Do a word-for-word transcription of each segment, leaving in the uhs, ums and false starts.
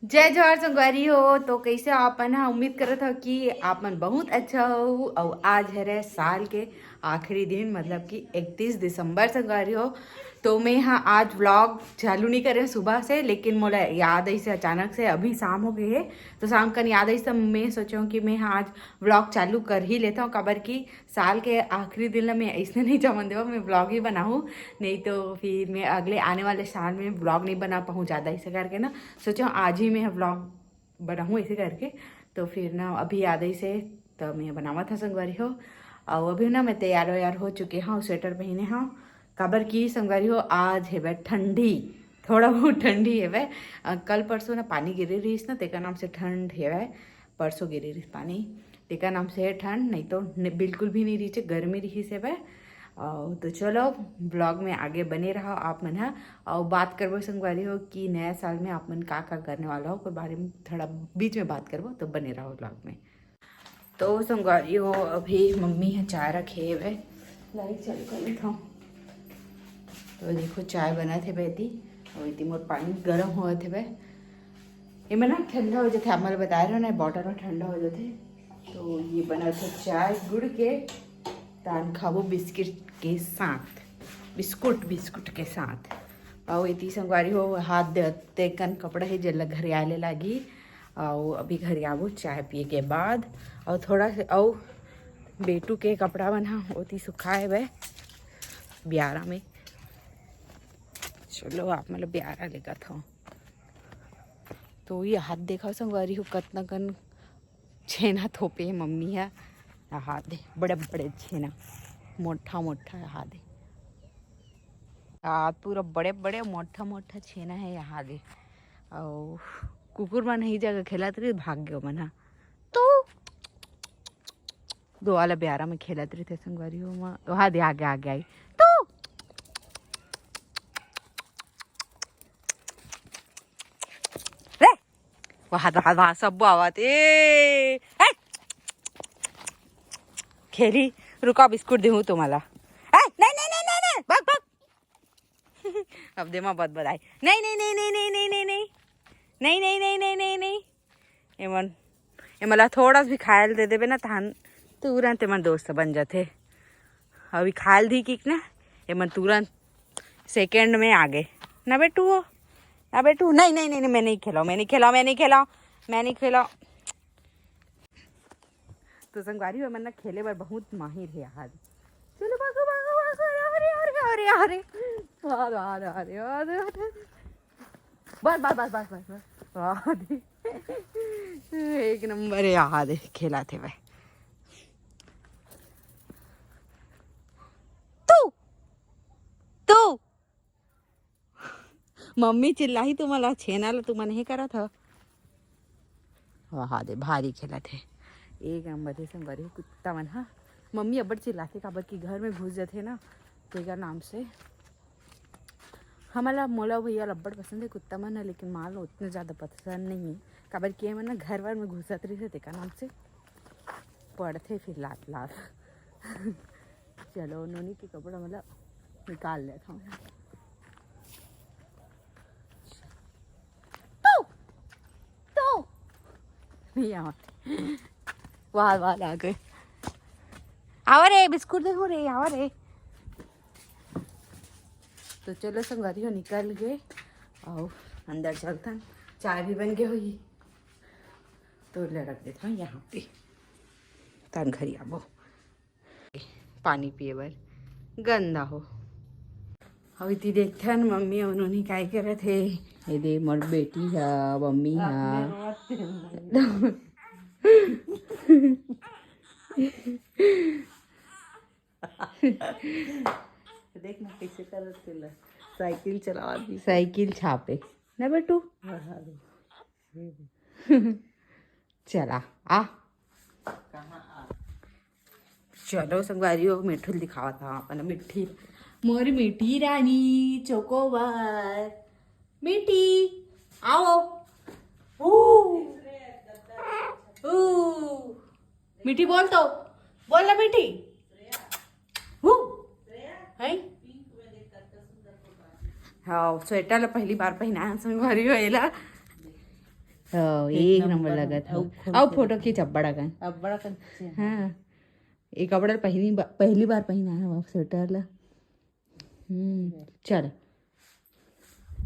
जय जोहार संगवारी हो। तो कैसे हो आप मन ह? उम्मीद करत हो कि आप मन बहुत अच्छा हो। अउ आज हरे साल के आखिरी दिन, मतलब कि इकतीस दिसंबर संगवारी हो। तो मैं ह आज व्लॉग चालू नहीं करे सुबह से, लेकिन मोला याद ऐसे अचानक से अभी शाम हो गई है, तो शाम कन याद ऐसे मैं सोचूँ कि मैं ह आज व्लॉग चालू कर ही लेता हूँ, काबर कि साल के आखिरी दिन ला मैं ऐसे नहीं जमन देवा, मैं व्लॉग ही बनाऊँ, नहीं तो फिर मैं अगले आने वाले साल में व्लॉग नहीं बना पाऊँ ज़्यादा, ऐसे करके ना सोचो आज ही मैं व्लॉग बनाऊँ ऐसे करके। तो फिर ना अभी याद ही से तो मैं बनावत हूँ संगवारी हो। और अभी ना मैं तैयार वैयार हो चुके हूँ, स्वेटर पहने हूँ, काबर की संगवारी हो आज हेबे ठंडी, थोड़ा बहुत ठंडी हेबे। अ, कल परसों ना पानी गिरे रहीस ना, तेकर नाम से ठंड हेबे। परसों गिरे रहीस पानी, तेकर नाम से ठंड, नहीं तो न, बिल्कुल भी नहीं रहीस, गर्मी रहीस हेबे। और तो चलो, ब्लॉग में आगे बने रहो आप मन ह। और बात करबो संगवारी हो कि नया साल में आप मन का का करने वाला हो, ओकर बारे में थोड़ा बीच में बात करबो, तो बने रहो ब्लॉग में। तो संगवारी हो, अभी मम्मी ह चाय रखे हेबे, लाइट चालू कर लेता हूँ। तो देखो, चाय बनत हे बेटी, और इति मोर पानी गरम होत हेबे। एमे ना ठंडा हो जाथे, आप मन ल बताए रहो ना, बॉटल में ठंडा हो जाथे। तो ये बनत हे चाय गुड़ के, तान खाबो बिस्किट के साथ, बिस्कुट, बिस्कुट के साथ। और इति संगवारी हो, हाथ दे, तेकन कपड़ा हे, जेला घरियाले लागी। और अभी घरियाबो चाय पिए के बाद, और थोड़ा से, और बेटू के कपड़ा मन ह ओती सुखाए बे बियारा में। चलो, आप मन ल बियारा लेगत हूँ। तो ये हाथ देखा संगवारी हो, कतना कन छेना थोपे हे मम्मी ह। हाथ दे, बड़े बड़े छेना, मोटा मोटा हाथ दे। आ, पूरा बड़े बड़े मोटा मोटा छेना हे यहाँ दे। और कुकुर मन ही जगह खेलत रही, भाग गयो मन ह। तो दो वाला ब्यारा में खेलत रही थे संगवारी हो, वहाँ दे आगे आगे आई। तो रे, वहाँ, वहाँ, वहाँ सब आवत ए। ए! खेली, रुका, बिस्कुट देहूँ तुम्हाला। ए, नहीं, नहीं, नहीं, नहीं, नहीं, भाग, भाग। अब देमा बद बद आई। नहीं, नहीं, नहीं, नहीं, नहीं, नहीं, नहीं, नहीं। नहीं, नहीं, नहीं, नहीं, नहीं, नहीं। एमन, एमन ला थोड़ा सा भी खायल दे देबे ना, तहन तुरंत एमन दोस्त बन जाथे। अभी खायल दी कि ना, एमन तुरंत सेकंड में आगे। ना बेटू हो, ना बेटू, नहीं, नहीं, नहीं, नहीं, मैं नहीं खेला, मैं नहीं खेला, मैं नहीं खेला, मैं नहीं खेला। तो संगवारी हो, मन ना खेले बर बहुत माहिर हे यार। चलो भागो, भागो, भागो, अरे, अरे, अरे, अरे, अरे, अरे, अरे, अरे, अरे। बस, बस, बस, बस, बस, बस। वाह, दे। एक नंबर हे यार, दे, खेला थे भाई। तू, तू। मम्मी चिल्लाही तुमन ला, छेना ला तुमन हे करत ह। वहा दे, भारी खेलत हे। एक नंबर हे संगवारी हो कुत्ता मन ह। मम्मी अब्बड़ चिल्लाथे, काबर कि घर में घुस जाथे ना, तेकर नाम से। हमला, मोला भैया ला अब्बड़ पसंद हे कुत्ता मन ह, लेकिन माल उतना ज़्यादा पसंद नहीं हे, काबर कि ये मन ना घर वर में घुसत रहिथे, तेकर नाम से पड़थे फिर लात लात। चलो, नोनी के कपड़ा मतलब निकाल लेता हूँ। तू, तू। नहीं आवत। वाह, वाह, आ गए। आवा रे, बिस्कुट देखो रे, आवा रे। तो चलो संगवारी हो, निकल गए। आओ, अंदर चलतन। चाय भी बन गई होही, तो ले रख देता हूँ यहाँ पे, तन घरी आबो। पानी पिए बर गंदा हो। अउ इति देखथन मम्मी अउ नोनी काय करत हे। ये दे मोर बेटी ह, मम्मी ह। देख ना कैसे करत हे ला। साइकिल चलावत हे। साइकिल छापे ना बेटू। हाँ, हाँ, दे। चला आ। चलो संगवारी हो, मिठू ल दिखावत हव अपन मिठी, मोर मिठी रानी चोकोबार। मिठी, आओ। ऊ, ऊ। मिठी बोल तो, बोल ना मिठी। हूँ? हैं? हाँ, स्वेटर ला पहली बार पहनाए हन संगवारी हो एला। ओ, एक एक नंबर नंबर लगत हो। अउ खोल अउ के फोटो देख। खींच, अब्बड़ अकन। अब्बड़ अकन खींचे हैं। हाँ, एक अब्बड़ पहिनी बा-, पहली बार पहिना है वो स्वेटर ला। हम्म, चल।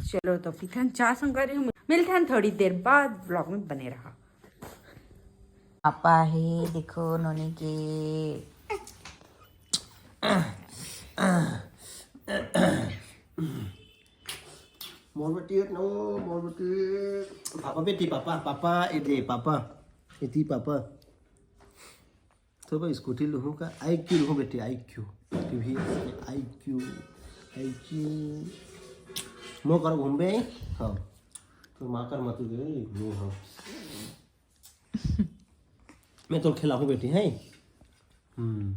चलो तो पीथन चाय संगवारी हो, मिलथन थोड़ी देर बाद, vlog में बने रहा। पापा हे, देखो नोनी के। मोर बेटी एक नो, मोर बेटी। पापा बेटी, पापा, पापा, ए दे, पापा। एती पापा। तो भाई स्कूटी लूहूँ का, आई क्यू लूहूँ बेटी, आई क्यू। टीवीएस के आई क्यू, आई क्यू। मो कर घूमबे, हाँ। तो माँ कर मत दे, लो हाँ। मैं तो खिलाहूँ बेटी, हैं? हम्म।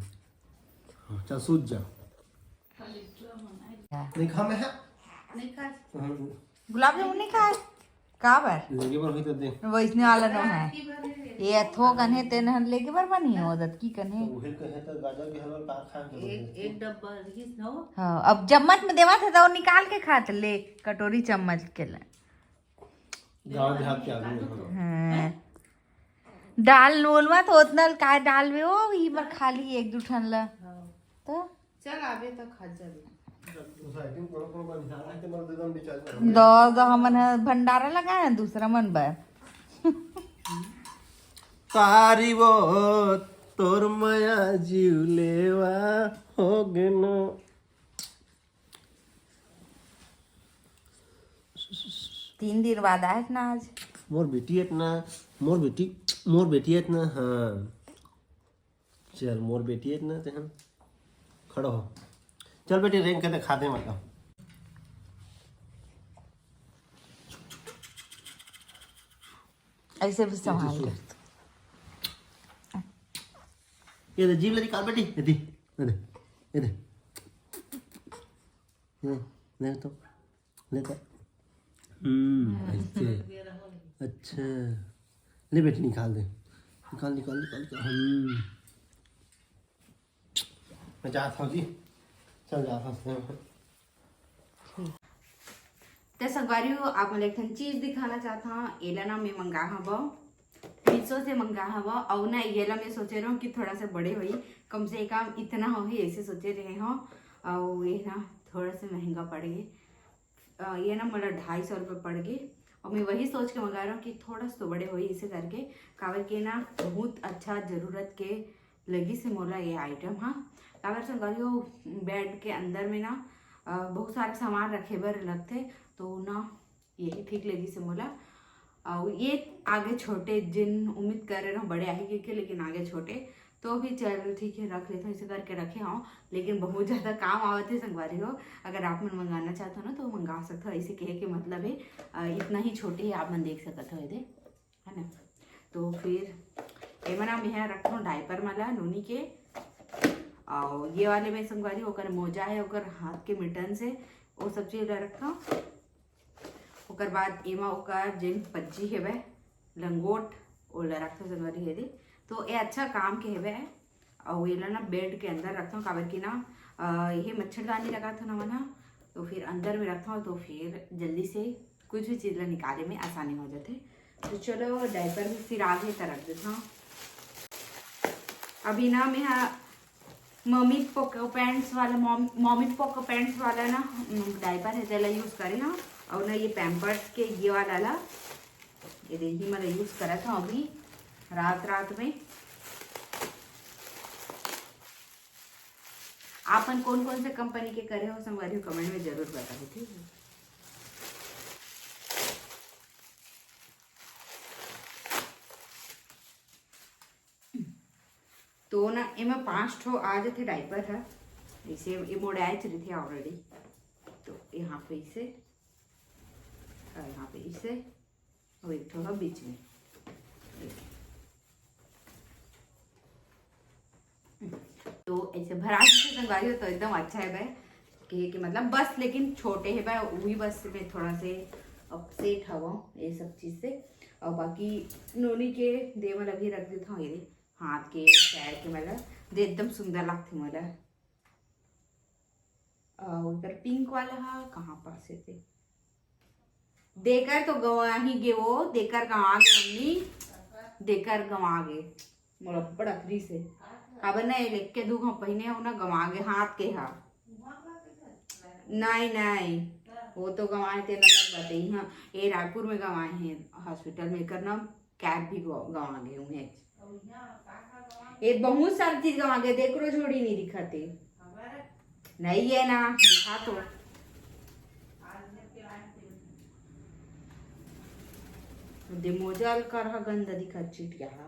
हाँ, चल सूझ जा। नहीं खा मैं है। नहीं खा। हाँ। गुलाब जामुन नहीं खाए? काबर? लेगे बर होई त दे। वैसने वाला नो है। ये थोकन हे, तेन हर लेगे बर बनी हो दत की कन हे। तो उहे कहे तो गाजर के हलवा का खा के एक, बने। एक डब्बा रहिस न हो। हाँ, अब चम्मच में देवा थे तो निकाल के खात ले, कटोरी चम्मच के ले। गाँव देहात के आदमी हो। हाँ। दाल नोलवा तो ओतना काय डालवे ओ, ई बर खाली एक दू ठन ला। हाँ। तो चल आबे त खा जाबे। द, द हमन ह भंडारा लगाए हैं दूसरा मन बर। कारी वो तोर मया जीव लेवा हो गे न। तीन दिन बाद आए ना आज। मोर बेटी एतना, मोर बेटी, मोर बेटी एतना, हाँ। चल, मोर बेटी एतना, तेहन खड़ा हो। चल बेटी, रेंग के दिखा दे, मतलब। ऐसे भी संभाल कर। ये दे, जीभ ले निकाल बेटी, ये दे, ये दे, ये दे। ये, ले तो, ले तो। हम्म, ऐसे। अच्छा। ले बेटी, निकाल दे। निकाल, निकाल, निकाल, निकाल। हम्म। मैं जात हूँ जी। चल जात हूँ। ते संगवारी हो, आप मन एक ठन चीज दिखाना चाहत हूँ। एला ना मैं मंगा हव, मीशो से मंगा हव। अउ ना एला मैं सोचे रहूँ कि थोड़ा सा बड़े होई, कम से कम इतना होही, ऐसे सोचे रहे हव। अउ ये ना थोड़ा सा महंगा पड़ गे। अ, ये ना मोला ढाई सौ रुपये पड़ गे। और मैं वही सोच के मंगा रहूँ कि थोड़ा सा तो बड़े होई इसे करके, काबर के ना बहुत अच्छा जरूरत के लगिस हे मोला ये आइटम हा। काबर संगवारी हो, बेड के अंदर में ना, अ, बहुत सारा सामान रखे बर लगथे, तो ना यही ठीक लगिस हे मोला। अउ ये आगे छोटे, जिन उम्मीद करे रहूँ बड़े आही कहिके, लेकिन आगे छोटे, तो भी चल ठीक है, रख लेथों, ऐसे करके रखे हव। लेकिन बहुत ज़्यादा काम आवत हे संगवारी हो। अगर आप मन मंगाना चाहत हो ना, तो मंगा सकत हो। ऐसे कहे के मतलब है, अ, इतना ही छोटे है, आप मन देख सकत हो एदे, है ना। तो फिर एमा ना मैं रखथों डायपर वाला नोनी के, और ये वाले में संगवारी ओकर मोजा है, ओकर हाथ के मिटन से, वो सब चीज ला रखथों। ओकर बाद एमा ओकर जेन पज्जी हेवय, लंगोट, ओला रखथों संगवारी हे दे। तो ये अच्छा काम के हेवय, अउ एला ना बेड के अंदर रखथों, काबर कि ना, अ, ये मच्छरदानी लगाथों ना मन ह, तो फिर अंदर में रखथों, तो फिर जल्दी से कुछ भी चीज ला निकाले में आसानी हो जाथे। तो चलो, डायपर भी फिर आ गे, त रख देथों। अभी ना मैं हा मम्मी पोको पैंट्स वाला, मॉम-, मम्मी पोको पैंट्स वाला ना, उम, डायपर है, जेला यूज करे हव। और ना ये पैम्पर्स के ये वाला ला, ये देखिए, मैं यूज करत हव अभी रात रात में। आपन कौन कौन से कंपनी के करे हो संगवारी हो, कमेंट में जरूर बताओ, ठीक है। तो ना एमा पांच ठो आ जाथे डायपर ह, इसे ये मोड़ाए रहिथे already। तो यहाँ पे इसे, और यहाँ पे इसे, और एक ठो ह बीच में। तो ऐसे भरा के संगवारी हो तो एकदम अच्छा है बे, कि, कि मतलब बस लेकिन छोटे है बे, वही बस में थोड़ा से अपसेट हवा ये सब चीज से। और बाकी नोनी के दे मतलब ये रख देता हूँ, ये दे हाथ के पैर के मतलब दे एकदम सुंदर लगते मतलब। और इधर पिंक वाला हा कहाँ पास है ते? देकर तो गंवाही गे वो, देकर गंवा गे मम्मी, देकर गंवा गे। मोला बड़ा अखरी से। काबर ना, ये लेके दू घाव पहिने हो ना, गंवा गे हाथ के हा। नहीं, नहीं, वो तो गंवाए ते अलग बात है। यहाँ ये रायपुर में गंवाए हैं हॉस्पिटल में, एकर ना कैप भी गंवा गे हूँ। ये बहुत सारी चीज गंवा गे, देख रो झोड़ी नहीं दिखाते। नहीं है ना, दिखा तो। दे मोजा अलकर हा गंदा दिखा चिटिया हा।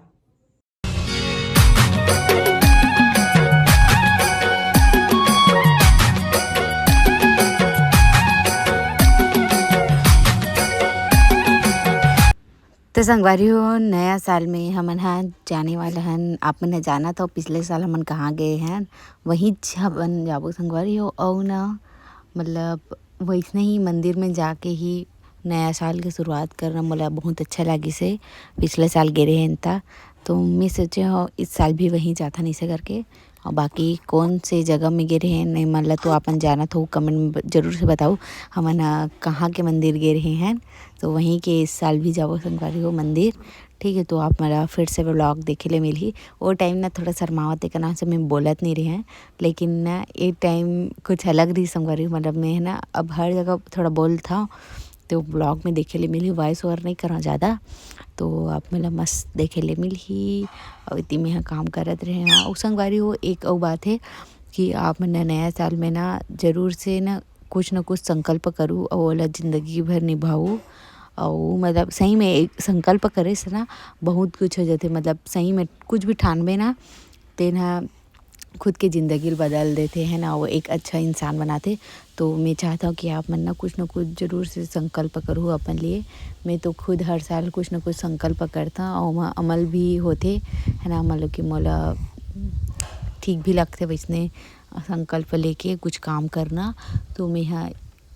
तो संगवारी हो, नया साल में हमन हा जाने वाला हन। आप मन ह जानत हो, पिछले साल हमन कहाँ गए हन, वहीं हमन जाबो संगवारी हो। अउ ना, मतलब, वैसने ही मंदिर में जाके ही नया साल के शुरुआत करना मोला बहुत अच्छा लागिस हे। पिछले साल गे रहेन ता, तो मैं सोचे हो इस साल भी वहीं जाथन इसे करके। और बाकी कौन से जगह में गे रहे हैं, नहीं मन ला तो आपन जानत हो, कमेंट में ब-, जरूर से बताओ। हमन ह कहाँ के मंदिर गे रहे हैं, तो वहीं के इस साल भी जाबो संगवारी हो मंदिर। ठीक है, तो आप मेरा फिर से व्लॉग देखे ले मिलही। वो टाइम ना थोड़ा शर्मावत के नाम से मैं बोलत नहीं रहे हैं, लेकिन ना ये टाइम कुछ अलग रही संगवारी हो। मतलब मैं है ना, अब हर जगह थोड़ा बोलत हूँ, तो व्लॉग में देखे ले मिलही, वॉइस ओवर नहीं करा ज़्यादा, तो आप मेला मस्त देखे ले मिलही। अउ इति में ह काम करत रहे हैं। अउ संगवारी हो, एक अउ बात है कि आप मन नया साल में ना जरूर से ना कुछ ना कुछ संकल्प करू अउ ओला जिंदगी भर निभाऊ। अउ मतलब सही में एक संकल्प करे से ना बहुत कुछ हो जाथे। मतलब सही में कुछ भी ठानबे ना, तेन ह खुद के जिंदगी ल बदल देथे, है ना, वो एक अच्छा इंसान बनाथे। तो मैं चाहता हूँ कि आप मन ना कुछ ना कुछ जरूर से संकल्प करू अपन लिए। मैं तो खुद हर साल कुछ ना कुछ संकल्प करता हूँ, ओमा अमल भी होथे, है ना, मतलब कि मोला ठीक भी लगथे वैसने संकल्प लेके कुछ काम करना। तो मैं ह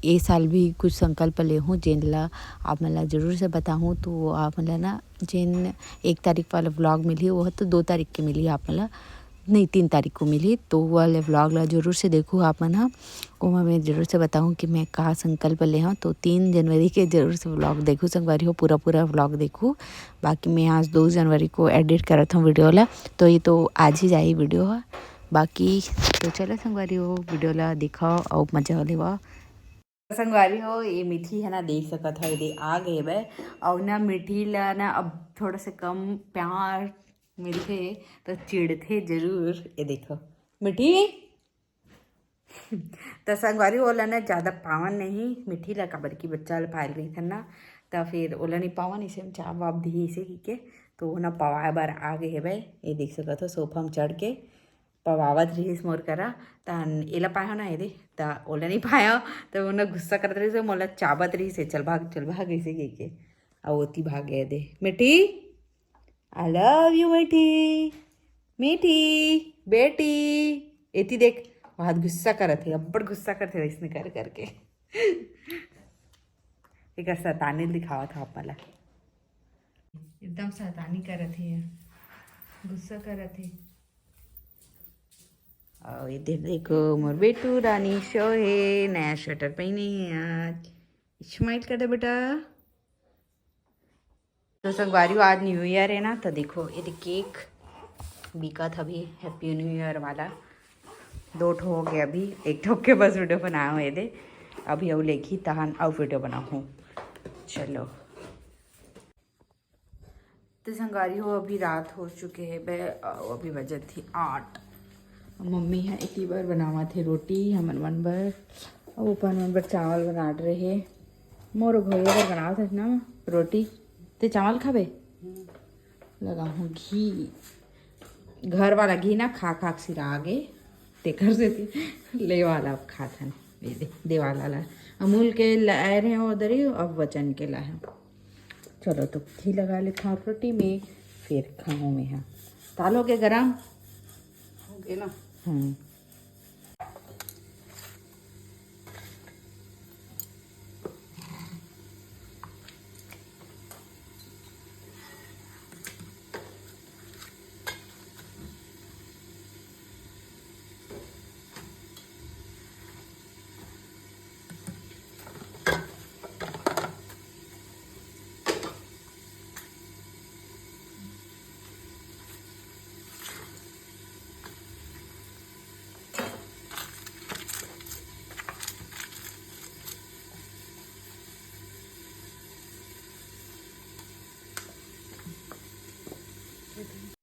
ए साल भी कुछ संकल्प ले हूँ, जेन ला आप मन ला जरूर से बताहूँ। तो आप मन ला ना, जेन एक तारीख वाला व्लॉग मिलही, वो तो दो तारीख के मिलही आप मन ला, नहीं, तीन तारीख को मिलही, तो वो वाले व्लॉग ला जरूर से देखू आप मन ह। ओमा मैं जरूर से बताहूँ कि मैं का संकल्प ले हूँ। तो तीन जनवरी के जरूर से व्लॉग देखू संगवारी हो, पूरा पूरा व्लॉग देखू। बाकी मैं आज दो जनवरी को एडिट करत हूँ वीडियो ला, तो ये तो आज ही जाही वीडियो ह। बाकी तो चलो संगवारी हो, वीडियो ला दिखाओ अउ मजा लेवा। संगवारी हो, ये मिठी है ना, देख सकत हो, ये आ गए बे। अउ ना मिठी ला ना अब थोड़ा से कम प्यार मिलथे तो चिढ़थे जरूर। ये देखो मिठी। तो संगवारी हो, ओला ना ज़्यादा पावन नहीं मिठी ला, काबर कि बच्चा ला पायल रही ना, तो फिर ओला नहीं पावन, इसे हम चाप वाप दी इसे की के, तो वो ना पवाए बर आ गए हे भाई। ये देख सकत हो, सोफा में चढ़ के पवावत रहिस मोर करा, तन एला पायो ना, ये दे, त ओला नहीं पायो, तो वो ना गुस्सा करत रहिस, मोला चाबत रहिस, "चल भाग, चल भाग," ऐसे कह के, अउ ओती भाग गए दे। मिठी, I love you मिठी, मिठी, बेटी, एती देख, बहुत गुस्सा करत हे, अब्बड़ गुस्सा करत हे, इसने कर करके। एकर शैतानी दिखावत हे आप मन ला। एकदम शैतानी करत हे, गुस्सा करत हे। अउ इधर देखो, मोर बेटू रानी सोए हे, नया स्वेटर पहने हे आज। स्माइल कर दे बेटा। तो संगवारी हो, आज न्यू ईयर है ना, तो देखो ये केक बिकत अभी, हैप्पी न्यू ईयर वाला। दो ठो हो गया, अभी एक ठो के बस वीडियो बनाए हुए दे, अभी अउ लेखी तहन अउ वीडियो बनाहूँ। चलो, तो संगवारी हो, अभी रात हो चुके हे बे, अउ अभी बजत हे आठ। मम्मी ह इतनी बार बनावत हे रोटी हमन मन बर, अउ अपन मन बर चावल बनात रहे। मोर भैया बर बनावत हे ना रोटी, ते चावल खाबे? लगाहूँ घी, घर वाला घी ना खा खा के सिरा गे, तेकर सेती ले वाला अब खात हन। ये दे, दे वाला ला अमूल के लाए रहे उधर ही, अब वचन के लाए हैं। चलो तो घी लगा ले खाओ रोटी में, फिर खाओ में है। ताल हो गया गरम? हो गया ना? हम्म।